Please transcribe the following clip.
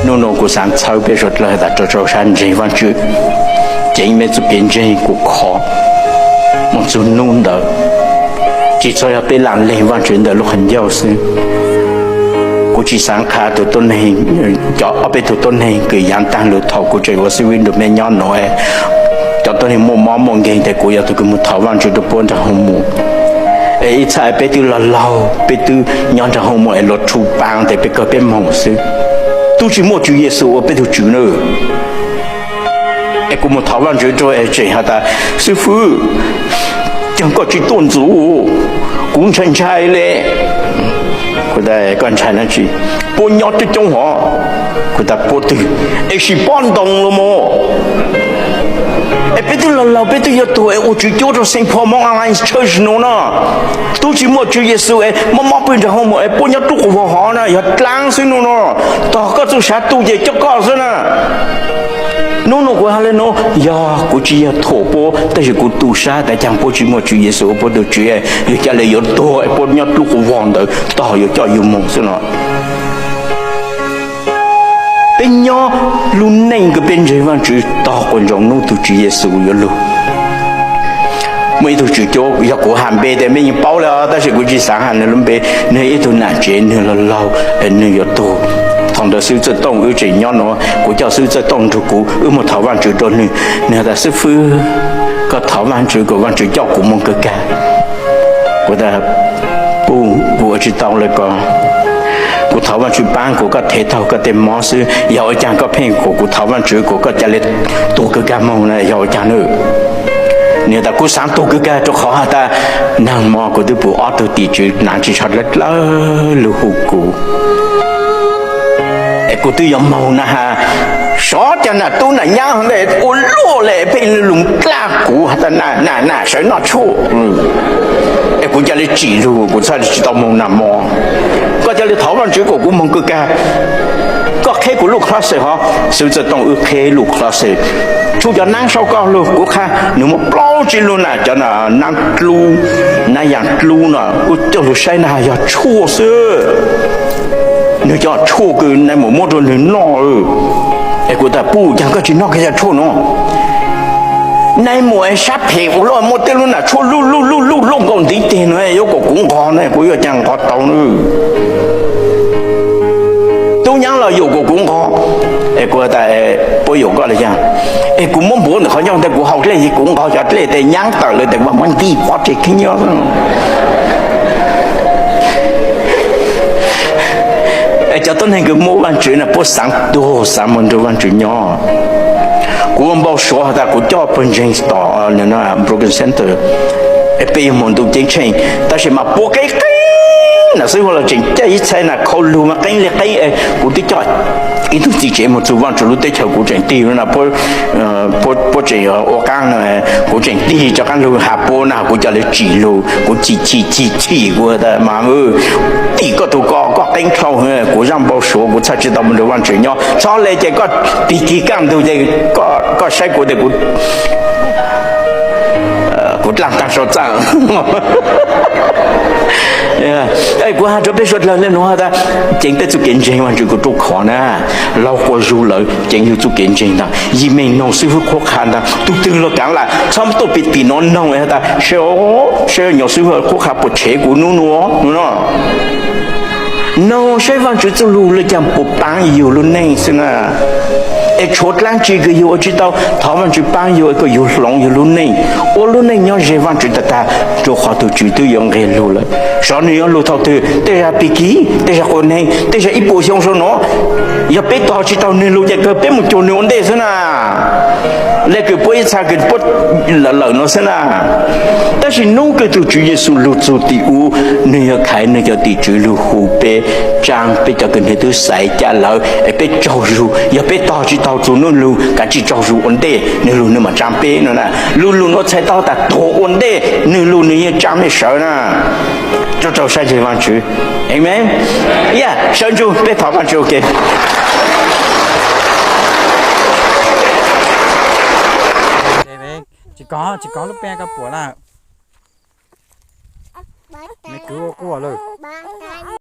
Hnub no kuv xaav txhawb peb suav dlawg tas rau rau sab ntseeg Vaajtswv, ceev peb txuj kev ntseeg kuv kho moog txug nub ntawd, tsi txhob yog peb laam leeg Vaajtswv ntawm lub qhov ncauj xwb. Kuv tsi xaav qha tug tuab neeg, cov ob peb tug tuab neeg kws yaav taag lug thaum kuv tseem ua xib fwb nrug mej nyob nuav, cov tuab neeg muaj mob muaj nkeeg tes kuv yog tug kws moog thov Vaajtswv rua puab nraag hooj moos. Es ib txha peb twb laug laug, peb twb nyob nraag hooj moos es luas tshu paa tes peb kawg peb moog xwb, tub tsi muaj Tswv Yexus ua peb tug tswv na. Es kuv moog thov Vaajtswv rua es tseem has tas, xib fwb, caag koj tsi tuaj ntxuv, kuv ntshai ntshai le. Kuv tas, koj ntshai dlaab tsi? Puab nyob coob coob hov. Kuv tas, puab twg? Es sis pob ntoo los mas. Es peb twb laug laug, peb twb yuav tuag es ua tswv cuab rua Saint Paul Mount Online Church nuav na. Tub tsi muaj Tswv Yexus es mob mob pwg nraag hooj moos es puab nyob dlub quas vog hov na, yog dlaab xwb nua no. Tog koj txuj sab tu ces coj koj xwb na. Nub nua kuv has le nuav, yog kuv tsi yog thuam puab, tab sis kuv tu sab tas caag puab tsi muaj Tswv Yexus ua puab tug tswv, yog ca le yuav tuag es puab nyob dlub quas vog ntawd tog yuav coj yug moog xwb no. Peb nyob lub neej kws peb ntseeg Vaajtswv tog quas ntsoov nub tug Tswv Yexus yuav lug. Muaj ib tug tswv cuab, yog kuv has npe tes mej yeej paub le, tab sis kuv tsi xaav has nwg lub npe. Nwg ib tug nam tsev, nwg laug laug, nwg yuav tuag. Thaum ntawd xib hwb Txawj Tooj wb tseem nyob nuav, kuv coj xib hwb Txawj Tooj nrug kuv, wb moog thov Vaajtswv rua nwg. Nwg has tas, xib fwb, koj thov Vaajtswv kuas Vaajtswv coj kuv moog kawg kawg. Kuv tas, puj, kuv ua tsi tau le ko. Kuv thov Vaajtswv paab kuas koj thev taug koj tej mob xwb, yog ua caag koj pheej kuas kuv thov Vaajtswv kuas koj ca le tuag kawg kawg moog na, yog ua caag nawb? Nwg tas, kuv xaav tuag kawg kawg rua qhov has tas naag mo kuv twb pum ob tug tim tswv naav tsi tsho dlawb dlawb lug hu kuv, es kuv twb yuav moog na has. Sov caag nam tub nam nyaab ua luaj le pheej lug dlaj kuv has tas nam nam sawv noj tshuaj, es kuv ca le tsim lug, kuv txhaj le tsi tau moog nam mo. Koj ca le thov Vaajtswv kuas kuv moog kawg kawg. Koj qheb kuv lub closet hov. Xib hwb Txawj Tooj wb qheb lub closet, tshuj cov naab sau koj lug, kuv qha nwg muaj plaub tsib lub nam, cov nam dlub, naab yaam dlub no, wb coj lug saib na yog tshuaj xwb. Nwg cov tshuaj kws nais maum muab rua nwg noj. Es kuv tas, puj, caag koj tsi noj koj cov tshuaj nuav? Nais maum es sab phem ua luaj muaj tej lub nam tshuaj luj luj luj luj luj nkaus ntiv teg no, yuav kom kuv nqos na, kuv yuav caag nqos tau na? Tub nyaab los yuam kuas kuv nqos. Es kuv tas, puab yuam koj le caag? Es kuv muab npuav ntawm qhov ncauj ntag, kuv haus dlej, kuv nqos cov dlej tes nyaab tawm lawm tes muab nti pob tseg kheej nyob. Es cov tuab neeg kws muaj Vaajtswv na puab xaav tuag xaav moog nrug Vaajtswv nyob. Kuv ua npau suav has tas kuv coj pawg ntseeg tom Brooklyn Center, es peb yuav moog ntuj ceeb tsheej, tab sis mas puab qeeb qeeb na, xib hwb los tseem caij ib txhais na khau lug mas qeeb le qeeb. Kuv twb coj ib tug txiv tsev moog txug Vaajtswv lub teb chaws, kuv tseem tig na, puab tseem ua qaab na, kuv tseem tig rov qaab lug has puab na, kuv ca le tsim lug, kuv chim chim chim chim, kuv tas mas, tim koj tug ko, koj qeeb dhau, kuv zaaj npau suav kuv txhaj tsi tau moog nrug Vaajtswv nyob. Txhob le ces koj tig kig kaj ntug ces koj saib kuv tes kuv dlaaj taag sau txaj. Kuv has rua peb suav dlawg le nuav tas, ceev peb txuj kev ntseeg Vaajtswv kuv rua khov na, laug quas zug lawm ceev yug txuj kev ntseeg ntag. Yim meej noog xib hwb qhuab qha ntag, tug twg los kaav lam txhob tuaj pim tim no noog has tas, saib, saib nyuam xib hwb qhuab qha puas tshev kuv nub nua no. Noog saib Vaajtswv txuj lug le caag puas paab yug lub neej xwb na. Es tshuav dlaab tsi kws yug ua tsi tau, thov Vaajtswv paab yug es koj yug hloov yug lub neej, ua lub neej nyob ze Vaajtswv tag tag, rua qhov tug Tswv twb yuav nqeg lug lawm. Sov nwg yuav lug thaum twg? Tej zag pig kig, tej zag quas neeg, tej zag ib puas xyoo sau nuav. Yog peb tog tsi tau nwg lug ces kawg peb moog cuag nwg ua ntej xwb na. Le kws puab ib txha kws puab lawm lawm nuav xwb na. Tab sis nub kws tug Tswv Yexus lug txug tim ub, nwg yog khaiv nwg cov tim tswv lug hu peb, tsaa peb cov kws nwg tub xaiv ca lawm es peb tsaug zug. Yog peb tog tsi tau txug nwg lug, kaav tsi tsaug zug ua ntej, nwg lug nwg maam tsaa peb no na. Lug lug nuav txhais tau tas tuag ua ntej, nwg lug nwg yeej tsaa mej sawv na. Rua rau sab ntseeg Vaajtswv. Amen. Yog sawv ntsug peb thov Vaajtswv ua ke. Tsis kov, tsis kov lub peb koj puas lawm. Nws kwv ua quaj lawm.